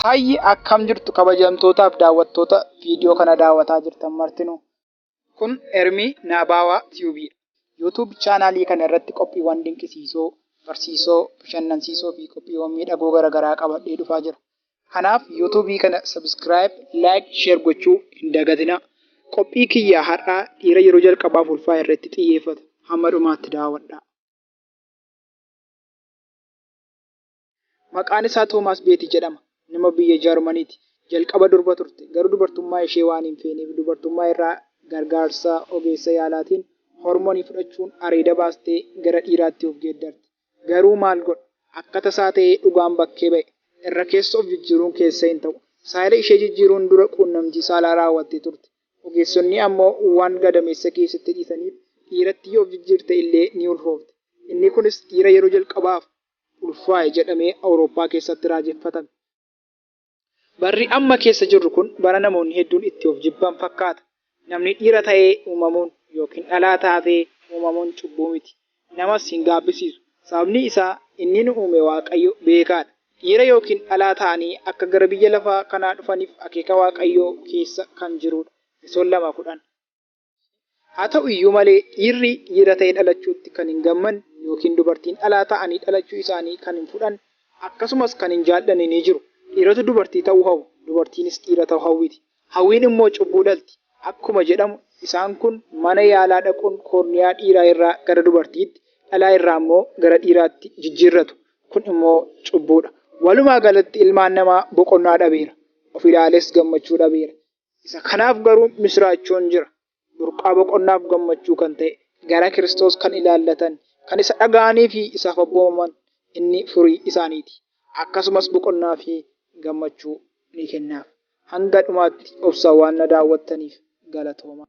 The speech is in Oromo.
Hayyi akkam jirtu kabajamtootaaf daawwattoota viidiyoo kana daawwataa jirtan martinuu. Kun Ermii Naabaawaa Tube dha. YouTube chaanaalii kana irratti qophiiwwan dinqisiisoo, barsiisoo, bashannansiisoo fi qophiiwwan miidhagoo garagaraa qabadhee dhufaa jira. Kanaaf YouTube kana subscribe, like, share gochuu hin dagatinaa. Qophii kiyya har'aa dhiira yeroo jalqabaaf ulfaa'e irratti xiyyeeffata. Hamma dhumaatti daawwadhaa. Maqaan isaa Toomaas Beetii jedhama. Nama biyya Jaarmaniiti. Jalqaba durba turte. Garuu dubartummaa ishee waan hin feeneef dubartummaa irraa gargaarsa ogeessa yaalaatiin hormonii fudhachuun areeda baastee gara dhiiraatti of geeddarte. Garuu maal godha? Akka tasaa ta'ee dhugaan bakkee ba'e. Irra keessa of jijjiiruun keessa hin ta'u. Saala ishee jijjiiruun dura quunnamtii saalaa raawwattee turte. Ogeessonni ammoo waan gadameessa keessatti dhiisaniif dhiiratti yoo of jijjiirte illee ni ulfoofte. Inni kunis dhiira yeroo jalqabaaf ulfaa'e jedhamee Awurooppaa keessatti raajeffatame. Barri amma keessa jirru kun bara namoonni hedduun itti of jibban fakkaata. Namni dhiira ta'ee uumamuun ykn dhalaa taatee uumamuun cubbuu miti. Namas hin gaabbisiisu. Sababni isaa inni nu uume Waaqayyo beekaadha. Dhiira ykn dhalaa ta'anii akka gara biyya lafaa kanaa dhufaniif akeeka Waaqayyoo keessa kan jiruudha. Efesoon 2, 10. Haa ta'u iyyuu malee dhiirri dhiira ta'ee dhalachuutti kan hin gammanne ykn dubartiin dhalaa ta'anii dhalachuu isaanii kan hin fudhanne akkasumas kan hin jaallanne ni jiru. Dhiiratu dubartii ta'uu hawwa, dubartiinis dhiira ta'uu hawwiti. Hawwiin immoo cubbuu dhalti akkuma jedhamu isaan kun mana yaalaa dhaquun koorniyaa dhiiraa irraa gara dubartiitti, dhalaa irraa immoo gara dhiiraatti jijjiirratu. Kun immoo cubbuudha. Walumaa galatti ilmaan namaa boqonnaa dhabeera. Of ilaalees gammachuu dhabeera. Isa kanaaf garuu misiraachoon jira. Burqaa boqonnaaf gammachuu kan ta'e, gara Kiristoos kan ilaallatan, kan isa dhaga'anii fi isaaf abboomaman inni furii isaaniiti. Akkasumas boqonnaa fi gammachuu ni kennaaf. Hanga dhumaatti obsaan waan na daawwattaniif galatoomaa.